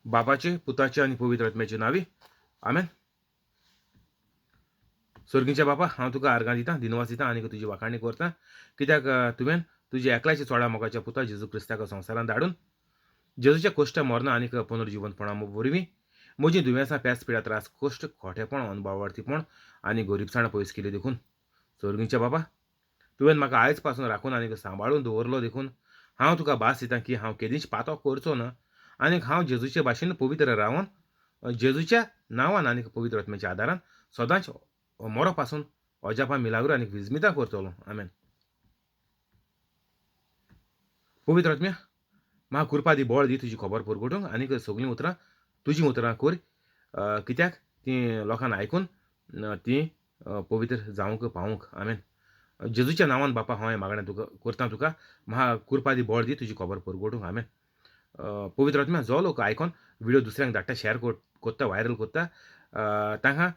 बापाचे, पुताचे आनी पवित्र आत्म्याचे नांवी, आमेन. सर्गीच्या बापा, हांव तुका आर्गां दितां, दिनवास दितां आनी तुजी वाखाणी करतां, कित्याक तुवें तुज्या एकल्याच्या चोडा मोगाच्या पुता जेजू क्रिस्ताक संवसारांत धाडून जेजूच्या कश्ट मरणां आनी पुनर्जिवनपणा वरवीं म्हजीं दुयेंसां, पेस, पिडा, त्रास, कश्ट, खोटेपण, अनभावार्थीपण आनी गरिबसाण पयस केली देखून. सर्गीच्या बापा, तुवें म्हाका आयज पासून राखून आनी सांबाळून दवरलो देखून हांव तुका भास दितां की हांव केदींच पातो करचो ना आनी हांव जेजूचे भाशेन पवित्र रावन जेजूच्या नांवान आनी पवित्र आत्म्याच्या आदारान सदांच मरो पासून अजापां, मिलाग्रो आनी विजमितां करतलो. आमेन. पवित्र आत्म्या, म्हाका कृपा दी, बळ दी तुजी खबर परगटूंक आनी सगळीं उतरां तुजीं उतरां कर, कित्याक तीं लोकांक आयकून तीं पवित्र जावंक पावूंक. आमेन. जेजूच्या नांवान बापा हांव हें मागणें तुका करतां, तुका म्हाका कृपा दी, बळ दी तुजी खबर परगटूंक. आमेन. पवित्र आत्म्या, जो लोक आयकोन व्हिडियो दुसऱ्यांक धाडटा, शेअर करता, व्हायरल करता, तांकां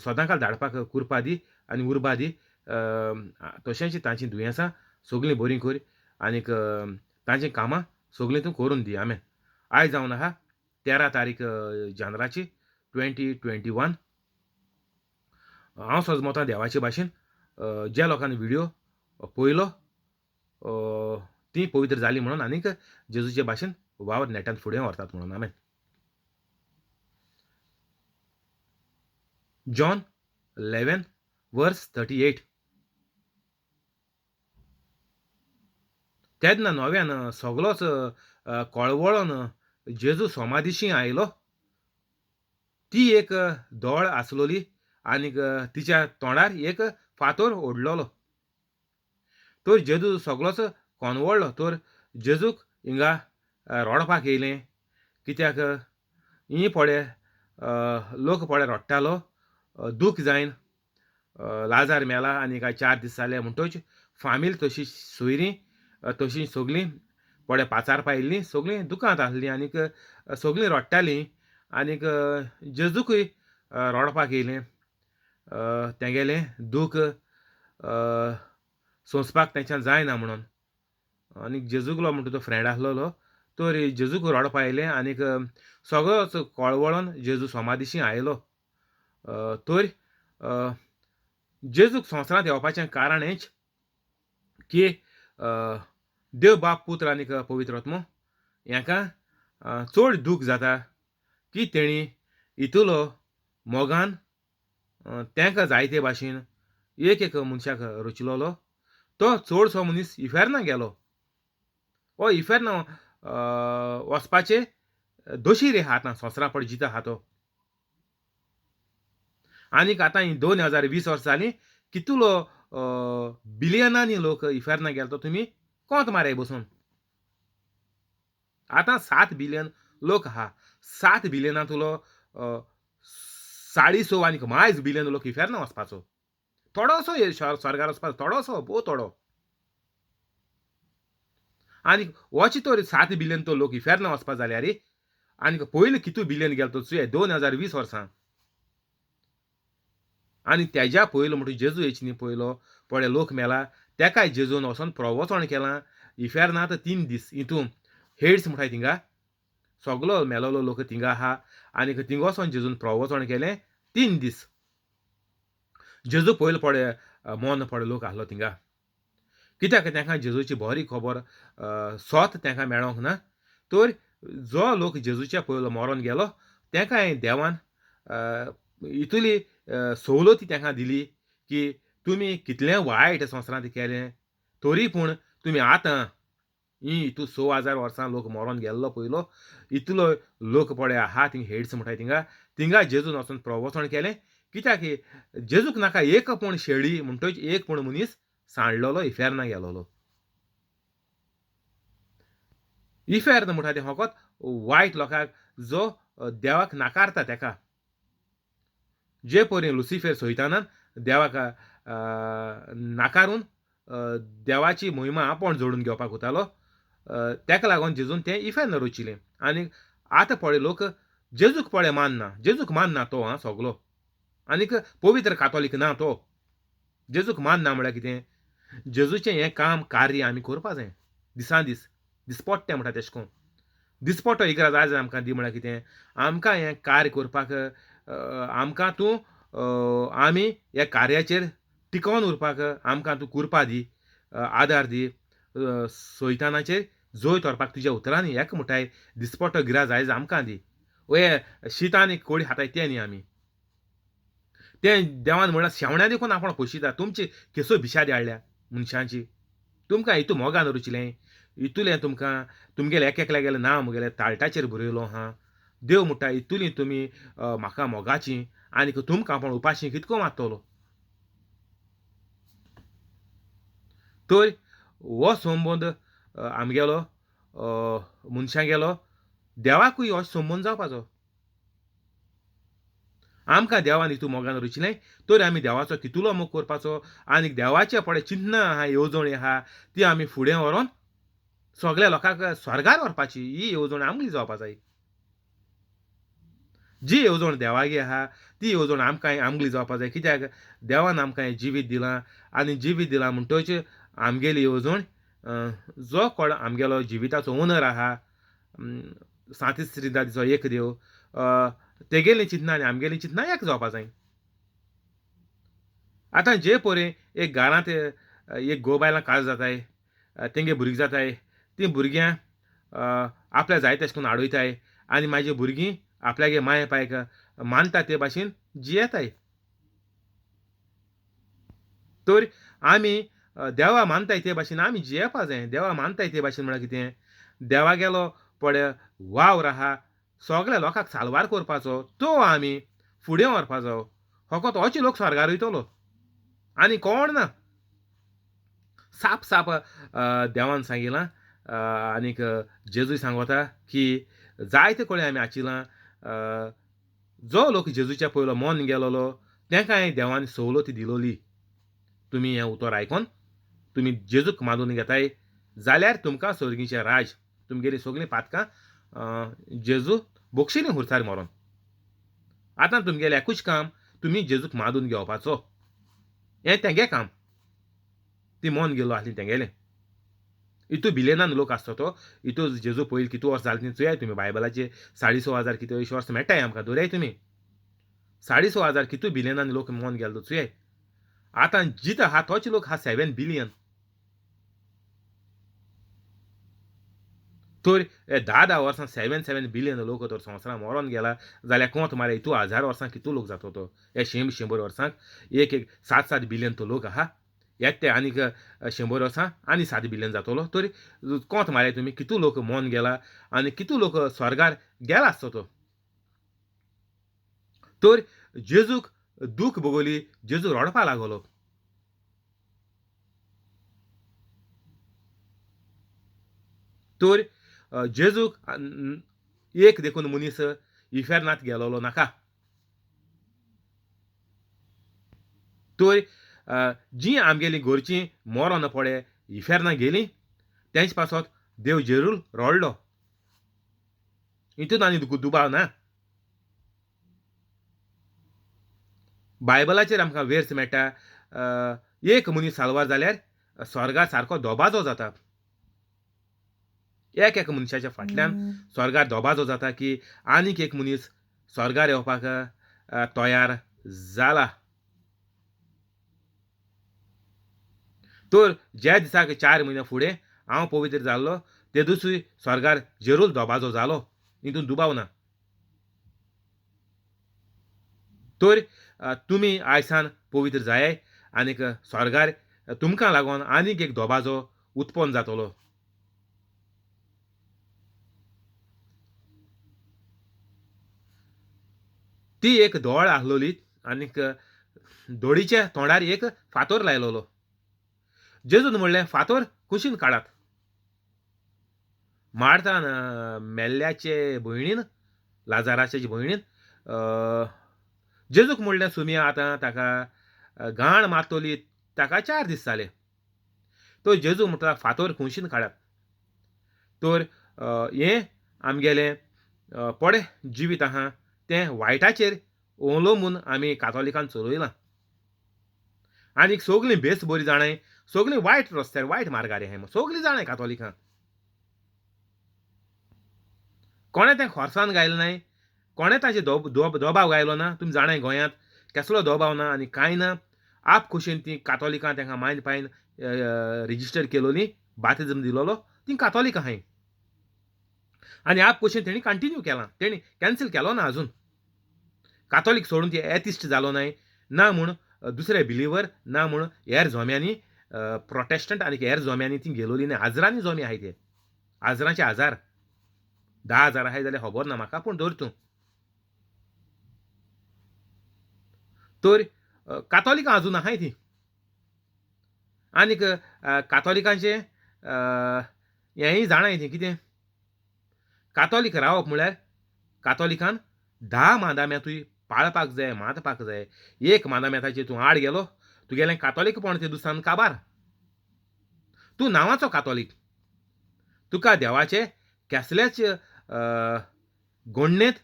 सदांकाल धाडपाक कृपा दी आनी उर्बा दी. तशेंच तांचीं दुयेंसां सगळीं बरीं कर आनीक तांचीं कामां सगळीं तूं करून दी. आमेन. आयज जावन आहा 13 तारीख जानेराची 2021. हांव सजमतां देवाचे भाशेन ज्या लोकांनी व्हिडियो पळयलो ती पवित्र जाली म्हणून आनीक जेजूचे भाशेन वावर नेटान फुडें व्हरतात म्हणून. आमेन. जॉन 11 वर्स 38. तेन्ना नव्यान सगलोच कळवळोन जेजू समाधीशी आयलो. ती एक दोळ आसलोली आनीक तिच्या तोंडार एक फातोर ओडलोलो. तर जेजू सगलोच कोनवळ्ळो. तर जेजूक हिंगा रडपाक येयलें, कित्याक ही पळे लोक पळे रडटालो, दूख जायन लाजार मेला आनी काय 4 दीस जाले म्हणटच फामील तशी सोयरीं तशीं सगळीं पळे पाचारपा येयल्लीं, सगळीं दुकांत आसलीं आनीक सगळीं रडटालीं आनीक जेजूकय रडपाक येयलें. तेगेलें दूख सोंसपाक तेंच्यान जायना म्हणून. आनीक जेजूगलो म्हणटा तो फ्रेंड आसलेलो, तर जेजूक रडपा येयलें आनीक सगळोच कळवळोन जेजू समाधीशी आयलो. तर जेजूक संवसारांत येवपाचें कारण हेंच की देव बाप, पुत्र आनीक पवित्र आत्मो हांकां चड दूख जाता की तेणी इतलो मोगान तांकां जायते भाशेन एक एक मनशाक रचलोलो, तो चडसो मनीस इफेर्ना गेलो. हो इफेर्न वचपाचे दोशी रे आतां संवसारा पड जिता आहा तो. आनीक आतां ही 2020 वर्सां जालीं, कितलो बिलियनांनी लोक इफेर्ना गेलो तो तुमी कोंत माराय बसून. आतां 7 बिलियन लोक आहा, 7 बिलियनांतलो 6.5 आनीक मायज बिलियन लोक इफेर्ना वचपाचो. थोडोसो स्वर्गार वचपाचो, थोडोसो, भोव थोडो. आनीक वच तर 7 बिलियन तो लोक इफेर्ना वचपा जाल्यार आनीक पयलीं कितू बिलियन गेलो तो चुये 2020 वर्सां. आनी तेज्या पयलो म्हणटा जेजू येच न्ही पयलो पळय लोक मेला तेकाय जेजून वचोन प्रवचन केलां इफेर्नांत 3 दीस. हितून हेड्स म्हणटाय थिंगा सगलो मेलोलो लोक थिंगा आहा आनीक थिंगा वचोन जेजून प्रवचन केलें 3 दीस. जेजू पयलो पळय मन पळय लोक आसलो थिंगा, कित्याक तांकां जेजूची बरी खबर सोत तांकां मेळोंक ना. तर जो लोक जेजूच्या पयलो मरोन गेलो तांकां देवान इतली सवलती तांकां दिली की तुमी कितलें वायट संवसारांत केलें तरी पूण तुमी आतां ही इतू 6000 वर्सां लोक मरोन गेल्लो पयलो इतलो लोक पळय आहा थिंग हेड्स म्हणटाय थिंगा, थिंगा जेजून वचोन प्रवचन केलें. कित्याक जेजूक नाका एक पूण शेळी म्हणटच एक पूण मनीस सांडलेलो इफेर्ना गेलोलो. इफेर्न म्हणटा तें फकत वायट लोकांक जो देवाक नाकारता तेका. जे परी लुसिफेर सैतानान देवाक नाकारून देवाची महिमा आपोण जोडून घेवपाक वतालो, तेका लागून जेजून तें इफेर्न रचिलें. आनी आतां पळय लोक जेजूक पळय मानना, जेजूक मानना तो आं सगलो, आनीक पवित्र कातोलीक ना तो. जेजूक मानना म्हळ्यार कितें, जेजूचें हें काम कार्य आमी करपा जाय दिसान दीस, दिसपट्टें म्हणटा तेशें करून. दिसपटो इगराज आयज आमकां दी म्हळ्यार कितें आमकां हें कार्य करपाक आमकां तूं आमी ह्या कार्याचेर टिकोवन उरपाक आमकां तूं कुरपा दी आदार दी सैतानाचेर जैत व्हरपाक तुज्या उतरांनी हेका म्हणटाय दिसपटो गिराज आयज आमकां दी. हे शीत आनी कोळी खाताय तें न्ही आमी तें देवान म्हणल्यार शेवण्या देखून आपूण पोशिता. तुमची केसो बिशाद हाडल्या मनशांची. तुमकां हितू मोगान रुचलें इतुलें तुमकां तुमगेलें एक एकल्यागेलें नांव म्हगेलें ताळटाचेर बरयलो आहा. देव म्हणटा इतुली तुमी म्हाका मोगाची आनी तुमकां आपूण उपाशी कितको मारतलो. तर हो संबंद आमगेलो मनशांगेलो देवाकूय हो संबंद जावपाचो. आमकां देवान हितू मोगान रुचलें तर आमी देवाचो कितुलो मोग करपाचो आनी देवाचे पळय चिंतना आहा येवजण आहा ती आमी फुडें व्हरोन सगल्या लोकांक स्वर्गार व्हरपाची ही येवजण आमगेली जावपा जाय. जी येवजण देवागे आहा ती येवजण आमकां आमगेली जावपा जाय. कित्याक देवान आमकां हें जिवीत दिलां आनी जिवीत दिलां म्हणटच आमगेली येवजण जो कोण आमगेलो जिविताचो ओनर आहा सांतीस त्रिदादीचो एक देव तेगेलीं चिंतना आनी आमगेलीं चिंतना एक जावपा जाय. आतां जे परे एक घरांत एक घोव बायलां काजार जाताय तेंगे भुरगीं जाताय तीं भुरग्यां आपल्या जाय तशें करून आडयताय आनी मागीर भुरगीं आपल्यागे माय पायक मानता ते भाशेन जियेताय. तर आमी देवा मानताय ते भाशेन आमी जियेवपा जाय. देवा मानताय ते भाशेन म्हळ्यार कितें देवागेलो पळय वावर आहा सगल्या लोकांक साल्वार करपाचो तो आमी फुडें व्हरपाचो. फकत होच लोक स्वर्गार वयतलो आनी कोण ना. साप साप देवान सांगिलां आनीक जेजूय सांगता की जायते कडेन आमी आचिलां जो लोक जेजूच्या पयलो मन गेलोलो तेंकांय देवान सवलती दिलोली. तुमी हें उतर आयकोन तुमी जेजूक मानून घेताय जाल्यार तुमकां स्वर्गीचें राज तुमगेलीं सगलीं पातकां जेजू बक्षिली खुर्सार मरोन. आतां तुमगेलें एकूच काम तुमी जेजूक मानून घेवपाचो हें तेंगे काम. ती मन गेलो आसली तेंगेलें. इतू बिलियनान लोक आसतो तो इतू जेजू पयलीं कितू वर्स जालें चोयाय तुमी बायबलाचे 6,500 कितें अशें वर्स मेळटाय आमकां दवराय तुमी 6,500 कितू बिलियनान लोक मन गेलो चोयाय. आतां जित आहा तोच लोक आहा 7 बिलियन. तर 10-10 वर्सां 7-7 बिलियन लोक तर संवसारांत मरोन गेला जाल्यार कोंत मारे इतू 1000 वर्सां कितू लोक जातो तो हे 100-100 वर्सांक एक एक 7-7 बिलियन तो लोक आहा येत ते आनीक 100 वर्सां आनी 7 बिलियन जातलो. तर कोंत मारे तुमी कितू लोक मन गेला आनी कितू लोक स्वर्गार गेला आसतो तो. तर जेजूक दूख भोगली जेजू रडपा लागलो. तर जेजूक एक देखून मनीस इफेर्नांत गेलोलो नाका. तर जी आमगेली घरचीं मरोन पडे इफेर्नां गेलीं तेंच पासत देव जेरूल रडलो. हितून आनी दुबाव ना. बायबलाचेर आमकां वेर्स मेळटा एक मनीस साल्वार जाल्यार स्वर्गार सारको दोबाजो जाता. एक एक मनशाच्या फाटल्यान स्वर्गार दोबाजो जाता की आनीक एक मनीस स्वर्गार येवपाक तयार जाला. तर ज्या दिसाक 4 म्हयन्या फुडें हांव पवित्र जाल्लो ते दिसूय स्वर्गार जेरूल दोबाजो जालो हितून दुबाव ना. तर तुमी आयसान पवित्र जाय आनीक स्वर्गार तुमकां लागून आनीक एक दोबाजो उत्पन्न जातलो. ती एक दोळ आसलोली आनीक दोळीच्या तोंडार एक फातोर लायलोलो. जेजून म्हणलें फातोर कुशीन काडात. मार्तान मेल्ल्याचे भयणीन लाजाराचे भयणीन जेजूक म्हणलें सुमया आतां ताका घाण मारतली ताका 4 दीस जाले. तो जेजू म्हणटा फातोर कुशीन काडात. तर हें आमगेलें पडे जिवीत आहा तें वायटाचेर अवलंबून आमी कातोलिकान चलयलां आनीक सगलीं बेस बरी जाणाय सगलीं वायट रस्त्यार वायट मार्गार आहाय सगलीं जाणाय कातोलिकां. कोणें तें खोर्सान गायलें नाय, कोणें ताचेर दबाव गायलो ना. तुमी जाणाय गोंयांत केसलो दबाव ना आनी कांय ना. आप खोशयेन तीं कातोलिकां तांकां मायन पायन रजिस्टर केलोली, बातिज्म दिलोलो, तीं कातोलीक आहाय आनी आप खोशयेन तेणी कंटिन्यू केलां, तेणी कॅन्सल केलो ना अजून. कातोलीक सोडून ते एथिस्ट जालो नाय ना म्हूण दुसरे बिलिवर ना म्हूण हेर जोम्यांनी प्रोटेस्टंट आनी हेर जोम्यांनी ती गेलोली ना. हजरांनी जोमे आहाय ते, हजरांचे हजार 10,000 आहाय जाल्यार खबर ना म्हाका, पूण धर तूं. तर कातोलिकां अजून आहाय ती. आनीक कातोलिकांचें हेंय जाणाय ती कितें कातोलीक रावप म्हळ्यार कातोलिकान 10 मादाम्यांतूय पाळपाक जाय, मानपाक जाय. एक मादाम्यांताचेर तूं आड गेलो तुगेलें कातोलीकपण ते दुसऱ्यान काबार. तूं नांवाचो कातोलीक, तुका देवाचे केसलेच गोडणेंत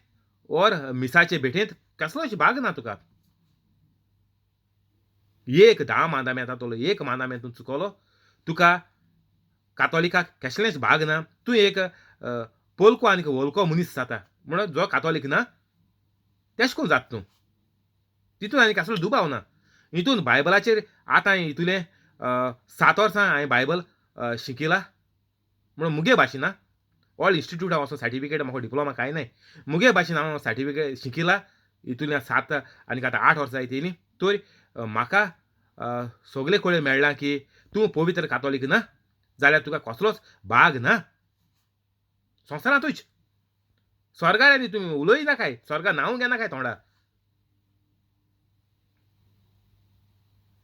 ओर मिसाचे भेटेंत कसलोच भाग ना तुका. एक 10 मादाम्यांतांतलो एक मादाम्यांतून चुकलो तुका कातोलिकाक कसलेंच भाग ना. तूं एक पोलको आनी वोलको मनीस जाता, म्हणून जो कातोलीक ना तेश कोण जात तूं, तितून आनी कसलो दुबाव ना. हितून बायबलाचेर आतां हितूलें 7 वर्सां हांवें बायबल शिकिलां म्हणून मुगे भाशेन ना, ऑल इन्स्टिट्यूट हांव असो सर्टिफिकेट म्हाका डिप्लोमा कांय नाय, मुगे भाशेन हांव सर्टिफिकेट शिकिलां हितूंतल्यान 7 आनी आतां 8 वर्सां येतलीं. तर म्हाका सगळे कडेन मेळ्ळां की तूं पवित्र कातोलीक ना जाल्यार तुका कसलोच भाग ना संवसारांतूच. स्वर्गार आनी तुमी उलय नाकाय, स्वर्गा नांव घेनाकाय तोंडा.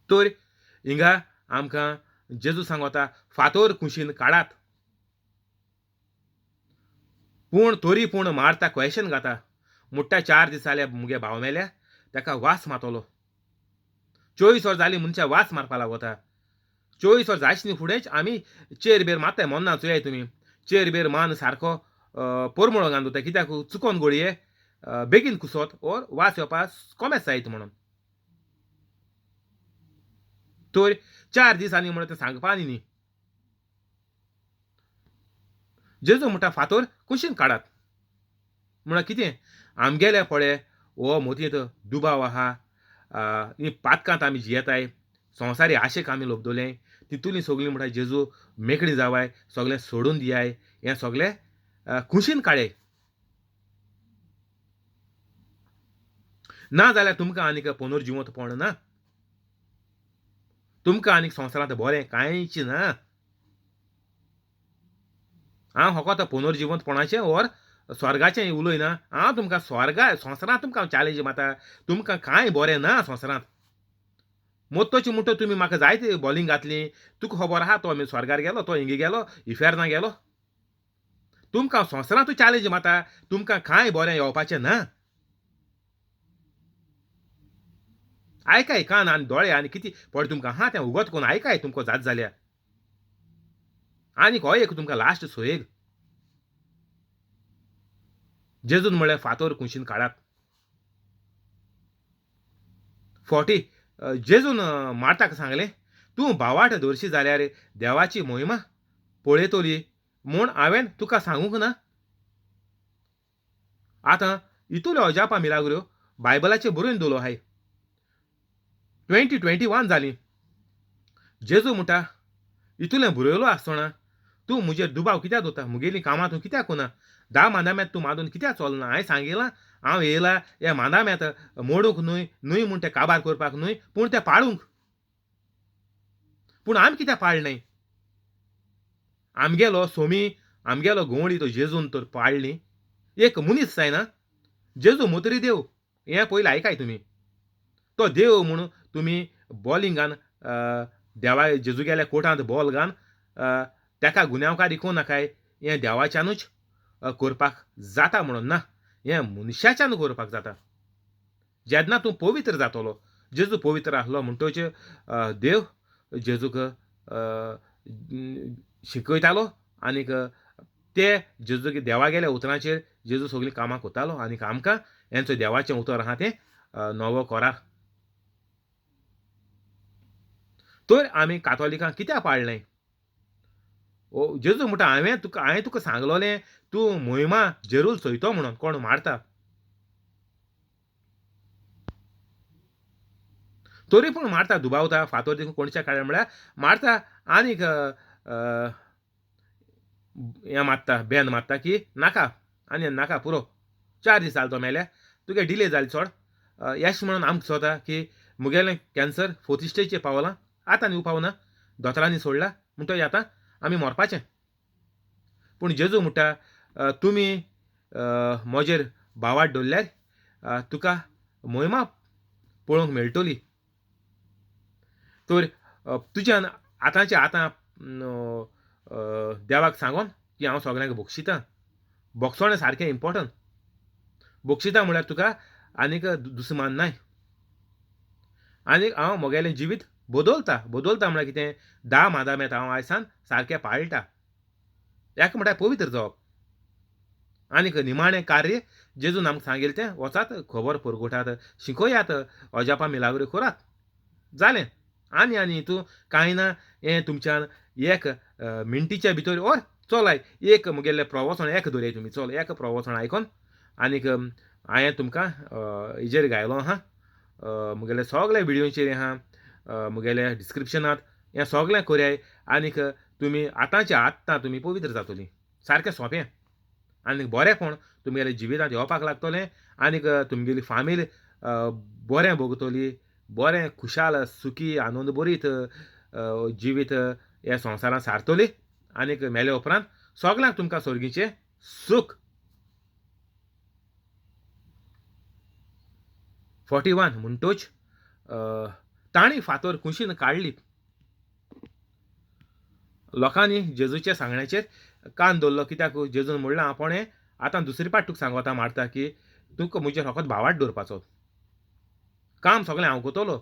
तर हिंगा आमकां जेजू सांगता फातोर कुशीन काडात, पूण तरी पूण मारता क्वेशन घाता. मुट्टा 4 दीस जाले मुगे भाव मेल्या, ताका वास मारतलो. 24 वर जाली मनशां वास मारपा लागता. 24 वर जायच न्ही फुडेंच आमी चेर बेर मारताय मोन्ना चोयाय तुमी, चेर बेर मान सारको पोरमोळो घालून दवरता, कित्याक चुकोन गोळये बेगीन कुसत ओर वास येवपा कोमेस जायत म्हणून. तर 4 दीस आनी म्हणून तें सांगपा आनी न्ही. जेजू म्हणटा फातोर कुशीन काडात. म्हणल्यार कितें आमगेले पळय हो मोतयेंत दुबाव आहा, ही पातकांत आमी जियेताय, संवसारी आशेक आमी लोबदले, तितूली सगळीं म्हणटा जेजू मेकळी जावाय, सगळें सोडून दियाय, हें सगळें कुशीन काडे. ना जाल्यार तुमकां आनीक पुनर्जिवंतपण ना, तुमकां आनीक संवसारांत बरें कांयच ना. हांव फकत पुनर्जिवंतपणाचें ओर स्वर्गाचें उलयना, हांव तुमकां स्वर्गा संवसारांत तुमकां हांव चॅलेंज मारता, तुमकां कांय बरें ना संवसारांत. मोत्तोची म्हणटा तुमी म्हाका जायते बॉलिंग घातली, तुका खबर आहा तो स्वर्गार गेलो, तो हिंगे गेलो, इफेर्ना गेलो. तुमकां संवसारांतूय चॅलेंज मारता, तुमकां कांय बरें येवपाचें ना. आयकाय कान आनी दोळे आनी कितें पळय तुमकां आहा तें उगत करून आयकाय, तुमकां जात जाल्यार. आनीक हो एक तुमकां लास्ट सोयेग. जेजून म्हळें फातोर कुशीन काडात. 40 जेजून मार्ताक सांगलें तूं भावाट दवरशी जाल्यार देवाची मोहिमा पळयतली म्हूण हांवें तुका सांगूंक ना. आतां इतल्यो अजापां मिलाग्रो बायबलाचेर बरोवन दवरलो आहाय. 2021 जालीं. जेजू म्हणटा इतलें बरयलो आसतना तूं म्हजेर दुबाव कित्याक दवरता, मुगेलीं कामां तूं कित्याक कोना, 10 मादाम्यांत तूं मादून कित्याक चलना. हांवें सांगिलां हांव येयला हे मादाम्यांत मोडूंक न्हय, न्हय म्हूण तें काबार करपाक न्हय, पूण तें पाळूंक. पूण आमी कित्याक पाळनाय? आमगेलो सोमी आमगेलो गवळी तो जेजून तर पाळ्ळी. एक मनीस जायना जेजू मोतरी देव, हें पयलीं आयकाय तुमी. तो देव म्हूण तुमी बॉलिंगान देवा जेजू गेल्या कोर्टांत बॉल घान ताका गुन्यांवकारी कोण नाकाय, हें देवाच्यानूच करपाक जाता म्हणून ना, हें मनशाच्यान करपाक जाता. जेन्ना तूं पवित्र जातलो, जेजू पवित्र आसलो म्हणटच देव जेजूक शिकयतालो आनीक ते जेजू देवा गेल्या उतरांचेर जेजू सगळीं कामां करतालो. आनीक आमकां हेंचो देवाचें उतर आहा तें नवो कोरार. तर आमी कातोलिकांक कित्याक पाळ्ळें? ओ जेजू म्हणटा हांवें तुका सांगलोलें तूं मोहिमा जेरूल चोयतो म्हणून. कोण मारता तरी पूण मारता दुबावता फातोर देखून कोणच्या काडल्या म्हळ्यार मारता आनीक हें मारता बेन मारता की नाका आनी नाका पुरो 4 दीस जाले तो मेल्या तुगे डिले जाली चोड. एश म्हणून आमकां दिसता की मुगेलें कॅन्सर फोर्थ स्टेजीचेर पावलां आतां न्ही पावना दोतोरांनी सोडला म्हणटकीर आतां आमी मरपाचें. पूण जेजू म्हणटा तुमी म्हजेर भावार्थ दवरल्यार तुका मोहिमा पळोवंक मेळटली. तर तुज्यान आतांचे आतां देवाक सांगोन की हांव सगल्यांक बक्षितां. बक्षोणें सारकें इम्पोर्टंट. बक्षितां म्हळ्यार तुका आनीक दुस्मान नाय आनीक हांव म्हगेलें जिवीत बदलता. बदलता म्हळ्यार कितें 10 मादामेत हांव आयसान सारकें पाळटा. हेका म्हणटा पवित्र जावप. आनीक निमाणें कार्य जेजून आमकां सांगिल्लें तें वचात खबर परगटात शिकयात अजापां मिलाग्रो करात जालें. आनी आनी तूं कांय ना हें तुमच्यान एक मिनटीच्या भितर ओर चलाय एक मुगेलें प्रवचन एक दवरयाय तुमी चल एक प्रवचन आयकोन आनीक हांवें तुमकां हेजेर घायलो आहा मुगेले सगळे विडियोचेर आहा मुगेले डिस्क्रिप्शनांत हें सगळें करयाय आनीक तुमी आतांचे आत्तां तुमी पवित्र जातलीं सारकें सोंपें आनी बरेंपण तुमगेले जिवितांत येवपाक लागतलें आनीक तुमगेली फामील बरें भोगतली बरें खुशाल सुखी आनंद बरीत जिवीत ह्या संवसारांत सारतली आनीक मेले उपरांत सगल्यांक तुमकां सर्गीचें सूख. 41 म्हणटोच तांणी फातर कुशीन काडली. लोकांनी जेजूच्या सांगण्याचेर कान दवरलो कित्याक जेजून म्हणलां आपणें आतां दुसरी पाट तुका सांगता मारता की तुका म्हजेर फकत भावार्थ दवरपाचो काम सगळें हांव करतलो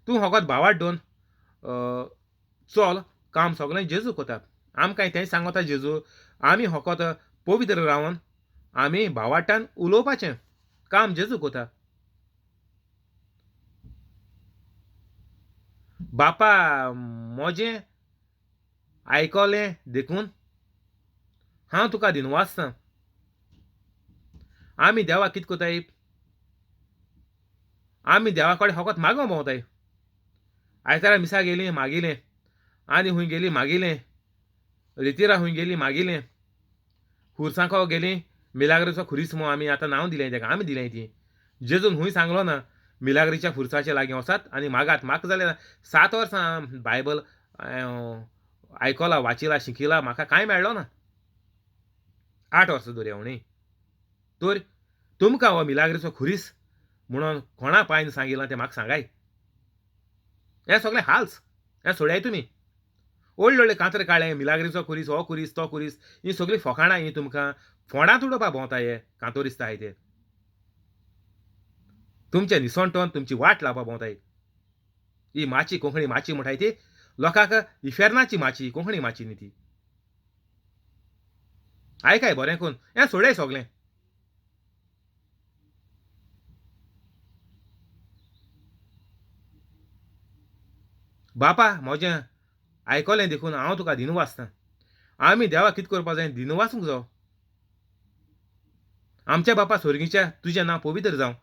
तूं फकत भावार्थ दवर चल काम सगळें जेजू करता. आमकां तेंच सांगता जेजू आमी फकत पवित्र रावन आमी भावार्थान उलोवपाचें काम जेजू करता. बापा म्हजें आयकलें देखून हांव तुका दिनवासतां. आमी देवाक कितें करताय आमी देवा कडेन फकत मागूंक भोंवताय. आयतारा मिसा गेली मागिलें आनी खूंय गेली मागिलें रेतिरा खूंय गेली मागिलें खुर्सांको गेली मिलाग्रीचो खुरीस म्हूण आमी आतां नांव दिलें ताका आमी दिलें ती जेजून खूंय सांगलो ना मिलाग्रीच्या खुर्साच्या लागीं वचात आनी मागात. म्हाका जाल्यार 7 वर्सां बायबल आयकलां वाचिलां शिकिलां म्हाका कांय मेळ्ळो ना 8 वर्सां दवरया न्ही. तर तुमकां हो मिलाग्रीचो खुरीस म्हणून कोणा पायन सांगिलां तें म्हाका सांगाय. हें सगळें हाल्स हें सोडयाय तुमी. व्हडले व्हडले कांतर काडले मिलाग्रीचो खुरीस हो खुरीस तो खुरीस ही सगळीं फोकाणां ही तुमकां फोंडांत उडोवपाक भोंवता हे कांतोरिस्त आहाय ते तुमचें निसणटोन तुमची वाट लावपाक भोंवताय. ही माची कोंकणी माची म्हणटाय ती लोकांक इफेर्नाची माची कोंकणी माची न्ही ती. आयकाय बरें करून हें सोडय सगळें. बापा म्हजें आयकलें देखून हांव तुका दिनवासतां. आमी देवाक कितें करपाक जाय दिनवासूंक जावो. आमच्या बापा स्वर्गीच्या तुजें नांव पवित्र जावं.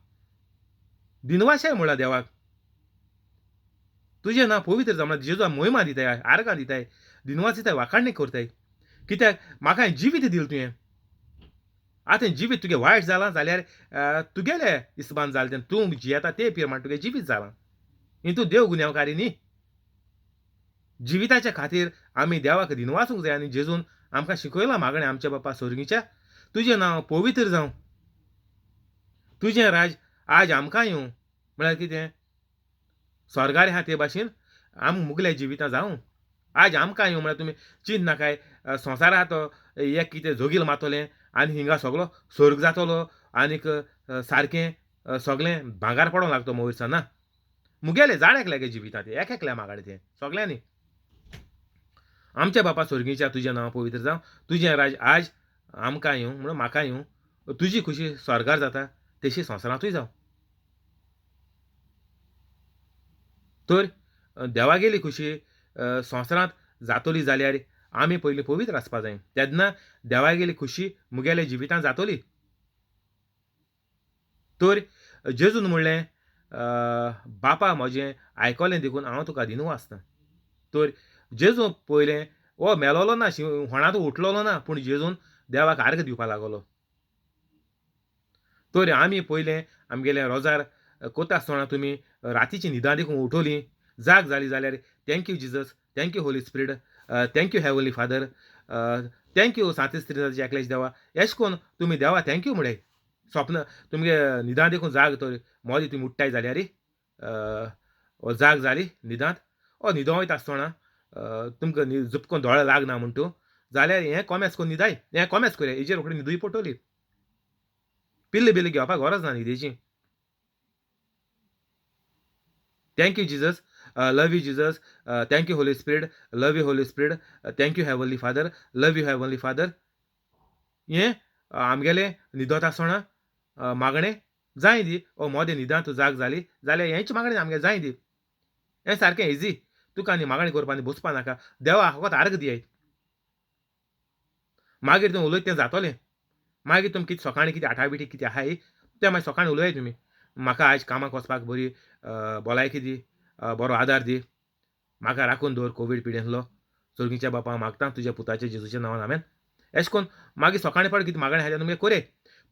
दिनवासाय म्हणला देवाक तुजें नांव पवित्र जावं म्हळ्यार जेजू मोहिमा दिताय आर्गां दिताय दिनवास दिताय वाखाणणी करताय कित्याक म्हाका जिवीत दिलें तुवें. आतां जिवीत तुगें वायट जालां जाल्यार तुगेलें हिसबान जालें तें तूं जियेता ते प्रमाण तुगें जिवीत जालां. हितून तूं देव गुन्यांवकारी न्ही. जिविताच्या खातीर आमी देवाक दिनवासूंक जाय आनी जेजून आमकां शिकयलां मागणें आमच्या बापा स्वर्गीच्या तुजें नांव पवित्र जावं तुजें राज आज आमकां येवं म्हळ्यार कितें स्वर्गार आहा ते भाशेन आम मुगल्या जिवितां जावं. आज आमकां येवं म्हळ्यार तुमी चिंत नाकाय संवसार आहा तो एक कितें जोगील मारतलें आनी हिंगा सगलो स्वर्ग जातलो आनीक सारकें सगलें भांगार पडोंक लागतो मोवयरसान ना मुगेलें जाण एकल्या गे जिवितां तें एक एकल्या मागाडे तें सगल्यांनी. आमच्या बापा स्वर्गीच्या तुजें नांव पवित्र जावं तुजें राज आज आमकां येवं म्हणून म्हाका येवं तुजी खुशी स्वर्गार जाता तशी संवसारांतूय जावं. तर देवागेली खुशी संवसारांत जातोली जाल्यार आमी पयलीं पवित्र आसपा जाय. तेन्ना देवागेली खुशी मुगेल्या जिवितांत जातोली. तर जेजून म्हणलें, बापा म्हजें आयकलें देखून हांव तुका दिनू आसता. तर जेजू पयलें हो मेलोलो ना, होणांत उठलोलो ना, पूण जेजून देवाक आर्ग दिवपाक लागलो. तर आमी पयलें आमगेलें रोजार कोता आसतना तुमी रातीची न्हिदां देखून उठोली, जाग जाली जाल्यार thank you Jesus, thank you Holy Spirit, thank you heavenly Father, thank you सांतीस त्रिनाथाच्या एकल्याच देवा, एश कोन तुमी देवा thank you म्हळ्याय. स्वप्न तुमगे न्हिदां देखून जाग तर मोदी तुमी उठ्ठाय जाल्यार जाग जाली न्हिदांत, ओ न्हिदों वयता आसतना तुमकां जुपकोन दोळे लागना म्हण तूं जाल्यार हें कोमेस करून न्हिदाय, हें कोमेस करया, हेजेर रोखडी न्हिदूय पडटली. पिल्ल बिल्ल घेवपाक गरज ना न्हिदेची. Thank you Jesus, love you Jesus, thank you Holy Spirit, love you Holy Spirit, thank you heavenly Father, love you heavenly Father. हें आमगेलें न्हिदत आसतना मागणें जाय दी. ओ मोदें न्हिदांत जाग जाली जाल्यार हेंच मागणें आमगें जाय दी. हें सारकें इजी, तुका आनी मागणें करपा आनी बसपा नाका, देवा फकत आर्ग दियाय. मागीर तूं उलयत तें जातोलें. मागीर तुमी कितें सकाळीं कितें आठाबिटी कितें आहाय तें मागीर सकाळीं उलयाय तुमी. म्हाका आयज कामाक वचपाक बरी भलायकी दी, बरो आदार दी, म्हाका राखून दवर कोवीड पिडेंतलो, सोर्गीच्या बापा मागता तुज्या पुताच्या जेजूच्या नांवान आमेन. एश कोन मागीर सकाळीं पाड कितें मागणें आहा तें तुमगें कोरे.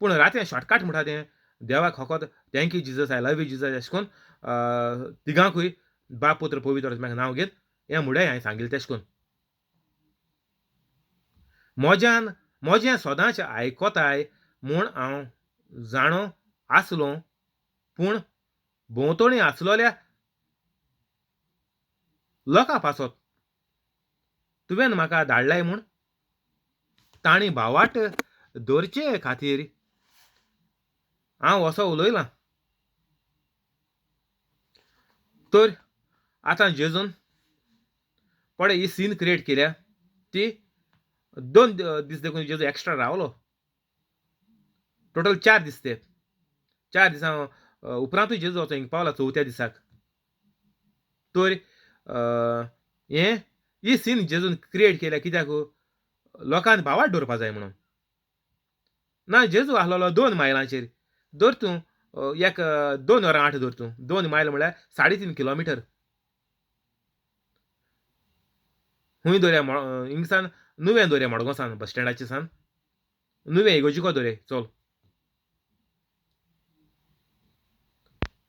पूण राती शॉर्टकट म्हणटा तें देवाक फकत thank you Jesus, I love you Jesus, एश कोन तिगांकूय बाप पुत्र पवित्र आत्म्याक नांव घेत हें मुडे हांवें सांगिल्लें तेश कोन. म्हज्यान म्हजें सदांच आयकोताय म्हूण हांव जाणो आसलो, पूण भोंवतणी आसलोल्या लोकां पासत तुवें म्हाका धाडलाय म्हूण तांणी भावाट दवरचे खातीर हांव असो उलयलां. तर आतां जेजून पळय ही सीन क्रिएट केल्या ती 2 दीस देखून जेजू एक्स्ट्रा रावलो, टोटल 4 दीस ते. 4 दिसां उपरांतूय जेजू वचो हिंगा पावला चवथ्या दिसाक. तर हें ही सीन जेजून क्रिएट केल्या कित्याक लोकांक भावाट दवरपा जाय म्हणून. ना जेजू आसलेलो 2 मायलांचेर, धर तूं एक 2 वरां 8 धर तूं, 2 मायल म्हळ्यार 3.5 किलोमिटर. खूंय दवरया हिंगसान नुवें दवरया, मडगांव सान बस स्टँडाचे सान नुवें इगोजिको दवरया, चल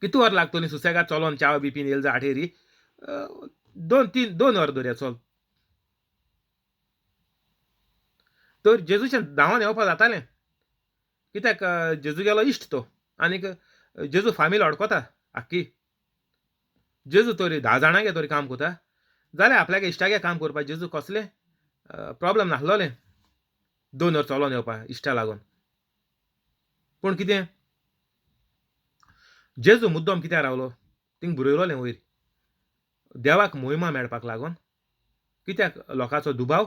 कितू वर लागतली सुसेगाद चलोन च्याव बी पीन येयल जा आठेरी 2-3 वर दवरया चल. तर जेजूचें धांवन येवपा जातालें कित्याक जेजू गेलो इश्ट तो, आनीक जेजू फामील अडकोता आख्खी. जेजू तरी 10 जाणांगे तरी काम करता जाल्यार आपल्यागे इश्टागे काम करपाक जेजू कसलें प्रोब्लम नासलोलें 2 वर चलोन येवपा इश्टा लागून. पूण कितें जेजू मुद्दम कित्याक रावलो थिंग बरयलोलें वयर देवाक मोहिमा मेळपाक लागून, कित्याक लोकांचो दुबाव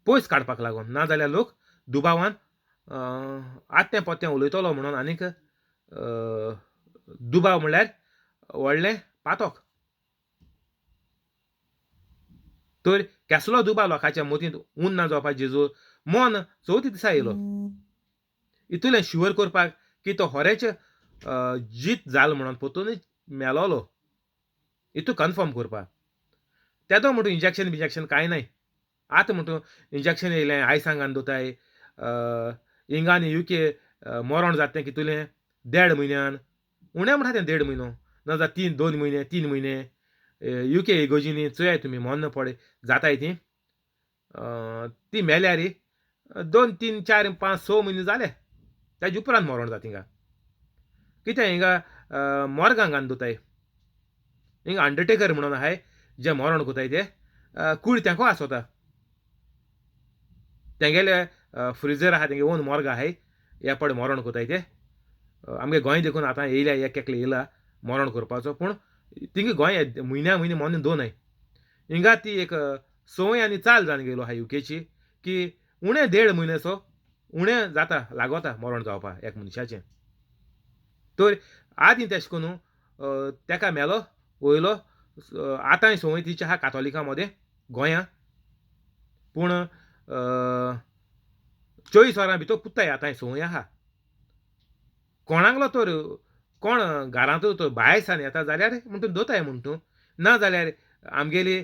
पयस काडपाक लागून, नाजाल्यार लोक दुबावान आत्तें पोत्तें उलयतलो म्हणून. आनीक दुबाव म्हणल्यार व्हडलें पातक. तर केसलो दुबाव लोकांच्या मतींत उन ना जावपाक जेजू मन चवथी दिसा येयलो. इतलें शुवर करपाक की तो खरेंच जीत जालो म्हणून परतून मेलोलो, इतू कन्फर्म करपाक. तेदो म्हणटू इंजेक्शन बिंजेक्शन कांय नाय. आतां म्हणटू इंजेक्शन येयलें आयसांगान दोताय, हिंगानी युके मरण जाता तें कितुलें 1.5 म्हयन्यान, उणें म्हणटा तें 1.5 म्हयनो, ना जाल्यार 2 म्हयने 3 म्हयने. युके इगोजिनी चोयाय तुमी मोन्न पडे जाताय ती, ती मेल्यार 2 3 4 5 6 म्हयने जाले तेजे उपरांत मरण जाता हिंगा. कितें हिंगा मोर्गां घालून दोताय, हिंगा अंडरटेकर म्हणून आहाय जे मरण कोताय ते कूड तेंको आसोता, तेंगेले फ्रिजर आहा तेंगे ओन मोर्ग आहाय, हे पड मरण कोताय ते. आमगे गोंय देखून आतां येयल्या एक एकले येयला मरण करपाचो, पूण तिंगे गोंय म्हयन्या म्हयने मोन 2 आहाय. हिंगा ती एक संवय आनी चाल जावन गेलो आहा युकेची की उणें 1.5 म्हयन्याचो उणें जाता लागोता मरण जावपा एक मनशाचें. तर आदीं तेश कोन्नू तेका मेलो वयलो आतांय संवय तिची आहा कातोलिकां मदें गोंयां. पूण 24 वरां भितर पुत्ताय आतां संवय आहा. कोणागलो तर कोण घरांत तर भायर सान येता जाल्यार म्हण तूं दोताय म्हण तूं, ना जाल्यार आमगेली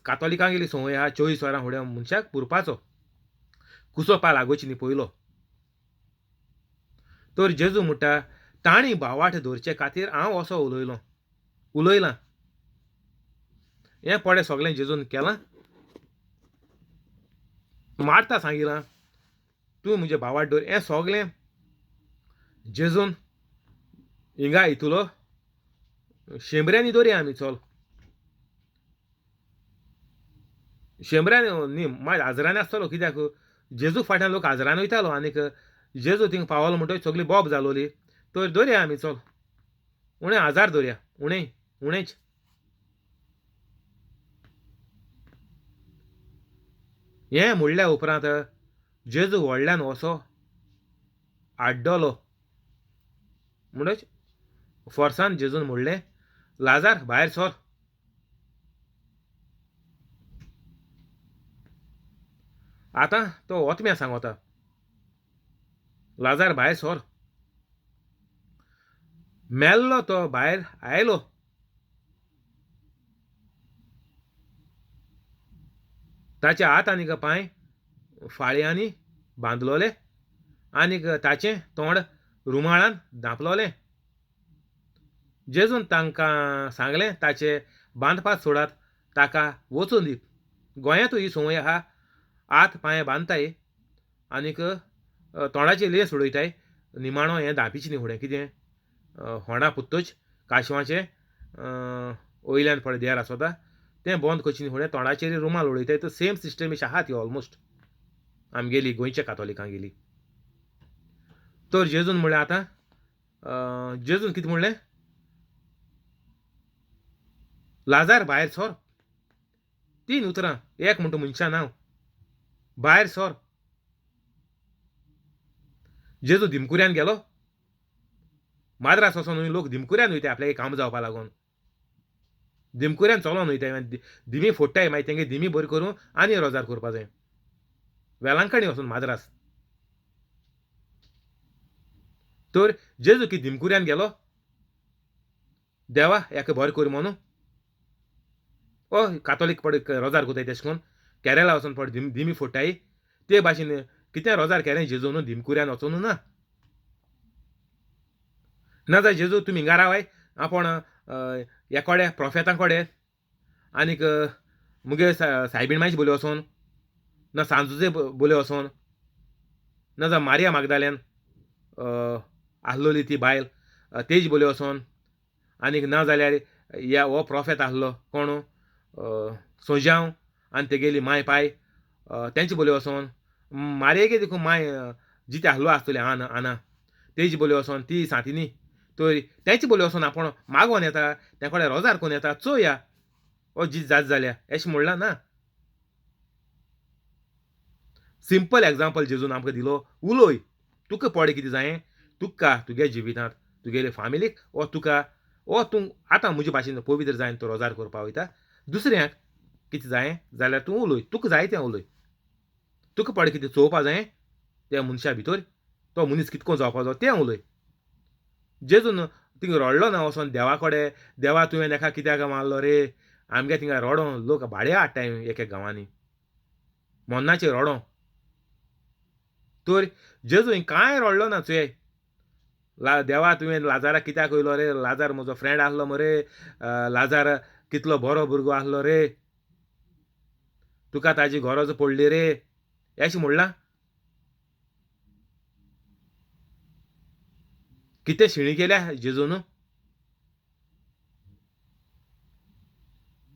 कातोलिकांगेली संवय आहा 24 वरां फुडें मनशाक पुरपाचो, कुसो पा लागोची न्ही पयलो. तर जेजू म्हणटा तांणी भावार्थ दवरचे खातीर हांव असो उलयलो उलयलां. हें पडे सगळें जेजून केलां. मार्ता सांगिलां तूं म्हजें भावार्थ दवर. हें सगळें जेजून हिंगा हितुलो शेंबऱ्यांनी दवरया आमी चल, शेंबऱ्यांनी न्ही मागीर हाजरांनी आसतलो, कित्याक जेजू फाटल्यान लोक हाजरान वयतालो आनीक जेजू थिंग पावलो म्हणटकीर सगळी बोब जालोली. तर दवरया आमी चल, उणें 1000 दवरया, उणें उणेंच. हें म्हणल्या उपरांत जेजू व्हडल्यान असो आड्डलो, म्हणच फोर्सान जेजून म्हणलें लाजार भायर सर. आतां तो ओतम्या सांगता लाजार भायर सर. मेल्लो तो भायर आयलो. ताचे हात आनीक पांय फाळयांनी बांदलोले आनीक ताचें तोंड रुमाळान धांपलोलें. जेजून तांकां सांगलें ताचे बांदपाक सोडात, ताका वचून दी. गोंयांतूय ही संवय आहा, हात पांय बांदताय आनीक तोंडाचेर लेस उडयताय, निमाणो हें धांपिचें न्ही फुडें कितें होंडा पुत्तोच काशवाचें वयल्यान पळय देर आसता तें बंद करचें न्ही फुडें तोंडाचेर रुमाल उडयताय. तर सेम सिस्टम अशी आहा ती ऑलमोस्ट आमगेली गोंयच्या कातोलिकांगेली. तर जेजून म्हणलें आतां जेजून कितें म्हणलें लाजार भायर सर. 3 उतरां, एक म्हणटा मनशा नांव, भायर सर. जेजू दिमकुऱ्यान गेलो. माद्रास वचोन न्हय लोक दिमकुऱ्यान वयताय आपल्याक काम जावपा लागून, दिमकुऱ्यान चलोन वयताय, दिमी फोडटाय, मागीर तेंगे दिमी बरी करून आनी रोजार करपा जाय. वेलांकणी वचून माद्रास. तर जेजू की दिमकुऱ्यान गेलो, देवा हेका बरें कर म्हणून. ओ कातोलीक पड रोजार कोताय तेशें करून केरला वचोन पड दिमी फोडटाय ते भाशेन कितें रोजार केलें जेजू न्हू दिमकुऱ्यान वचोन ना. ना जाल्यार जेजू तुमी हिंगा रावाय, आपूण हे कोडे प्रोफेतां कोडे आनीक मुगे सायबीण मायचे बोले वचोन, ना सांजुजे बोले वचोन, ना जाल्यार मारिया मागदाल्यान आहलोली ती बायल तेज बोले वचोन, आनीक ना जाल्यार ह्या हो प्रोफेत आहलो कोण सोजांव आनी तेगेली माय पाय तेंचे बोले वचोन, मारयेगे देखून माय जिते आहलो आसतली आना आना तेजी बोले वचोन ती सांतिनी, तर तेंचे बोले वचोन आपूण मागोन येता, ते कडेन रोजार कोन येता, चोया ओ जी जात जाल्या एशें म्हणलां ना. सिंपल एग्जाम्पल जेजून आमकां दिलो, उलोय तुका पडे कितें जायें तुका तुगे जिवितांत तुगेले फामिलीक ओ तुका ओ तूं आतां म्हजे भाशेन पवित्र जायन तूं रोजार करपा वयता, दुसऱ्यांक कितें जायें जाल्यार तूं उलोय, तुका जाय तें उलोय. तुका पडे कितें चोवपा जायें त्या मनशा भितर तो मनीस कितको जावपा जाय तें उलय. जेजून थिंगा रडलो ना वचोन देवा कडेन, देवा तुवें एका कित्याक मारलो रे, आमगे थिंगा रडों लोक भाडे हाडटाय एक एक गांवांनी मरणाचेर रडों. तर जेजू कांय रडलो ना चोय, देवा तुवें लाजाराक कित्याक वयलो रे, लाजार म्हजो फ्रेंड आहलो मरे, लाजार कितलो बरो भुरगो आहलो रे, तुका ताजी गरज पडली रे, अशें म्हणलां. कितें शिणी केल्या जेजून,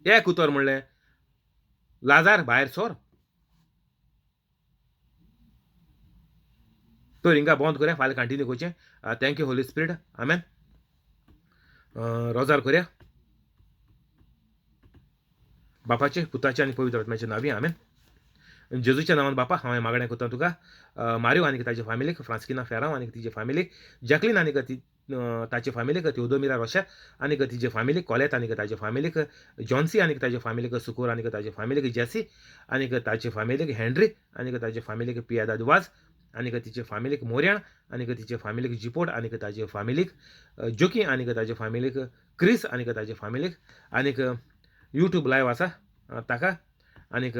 एक उतर म्हणलें लाजार भायर सर. तर हिंगा बंद करया, फाल्यां कंटिन्यू करचें. Thank you Holy Spirit, amen. रोजार करया बापाचे पुताचे आनी पवित्र आत्म्याचे नांवी, आमेन. जेजूच्या नांवान बापा हांवें मागणें करता तुका, मारियो आनी ताजे फामिलीक, फ्रांस्किना फेरांव आनी तिजे फामिलीक, जॅकलीन आनी ताचे फामिलीक तेवदोमिरा रोशा आनीक तिजे फामिलीक कोलेत आनीक ताजे फामिलीक जॉन्सी आनीक ताजे फामिलीक सुकोर आनीक ताजे फामिलीक जेसी आनीक ताजे फामिलीक हेनरी आनीक ताजे फामिलीक पियादाद वाज आनीक तिचे फामिलीक मोर्याण आनीक तिचे फामिलीक जिपोट आनीक ताजे फामिलीक जोकी आनीक ताजे फामिलीक क्रिस आनीक ताजे फामिलीक आनीक यूट्यूब लायव आसा ताका आनीक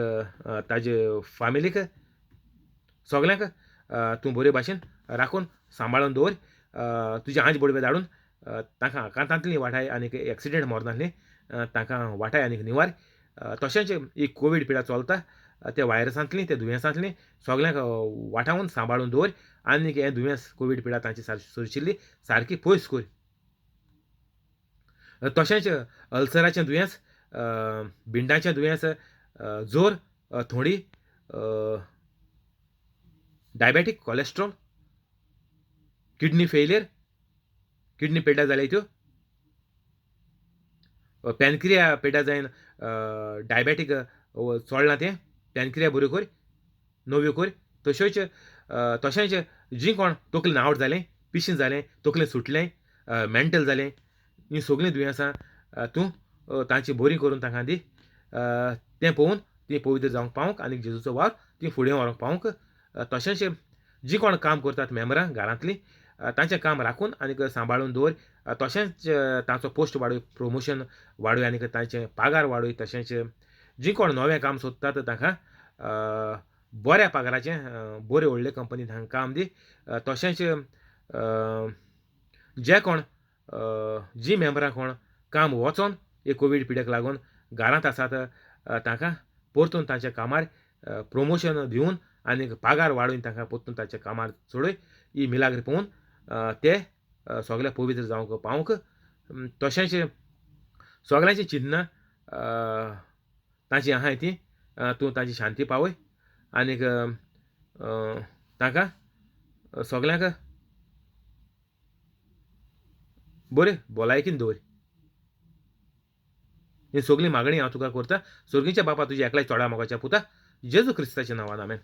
ताजे फामिलीक सगल्यांक तूं बरे भाशेन राखून सांबाळून दवर. तुजे आंज बडवे धाडून तांकां आकांतांतली वाटाय आनीक एक्सिडेंट मरनासली तांकां वाटाय आनीक निवार. तशेंच ही कोवीड पिडा चलता त्या व्हायरसांतली त्या दुयेंसांतली सगल्यांक वाटावन सांबाळून दवर आनीक हें दुयेंस कोवीड पिडा तांची सरशिल्ली सारकी पयस कर. तशेंच अल्सराचें दुयेंस, बिंडाचें दुयेंस, जोर, थोंडी, diabetic, cholesterol, kidney failure, kidney पेड्ड्यार जाल्या त्यो, पॅनक्रिया पेड्ड्यार जायन डायबेटीक चोडलां तें पॅनक्रिया बऱ्यो कर, नव्यो कर. तश्योच तशेंच जीं कोण तकलेन आवट जालें, पिशें जालें, तकलेन सुटलें, मेंटल जालें, हीं सगळीं दुयेंसां तूं तांची बरीं करून तांकां दी. तें पळोवन तीं पवित्र जावंक पावंक आनी जेजूचो वावर तीं फुडें व्हरूंक पावंक. तशेंच जीं कोण काम करतात मेंबरां घरांतलीं तांचें काम राखून आनीक सांबाळून दवर. तशेंच तांचो पोस्ट वाडय, प्रोमोशन वाडय आनीक तांचें पागार वाडय. तशेंच जीं कोण नवें काम सोदतात तांकां बऱ्या पागाराचें बऱ्यो व्हडले कंपनी तांकां काम दी. तशेंच जे कोण जीं मेंबरां कोण काम वचोन हे कोवीड पिड्याक लागून घरांत आसात तांकां परतून तांच्या कामार प्रोमोशन दिवन आनीक पागार वाडोवन तांकां परतून तांच्या कामार चडय. ही मिलाग्र पळोवन ते सगळे पवित्र जावंक पावंक. तशेंच सगळ्यांची चिंतना तांची आहाय ती तूं तांची शांती पावय आनीक तांकां सगळ्यांक बरें भलायकीन दवर. ही सगळी मागणी हांव तुका करता सर्गीच्या बापा तुज्या एकल्याच चोडा मोगाच्या पुता जेजू क्रिस्ताच्या नांवान, आमेन.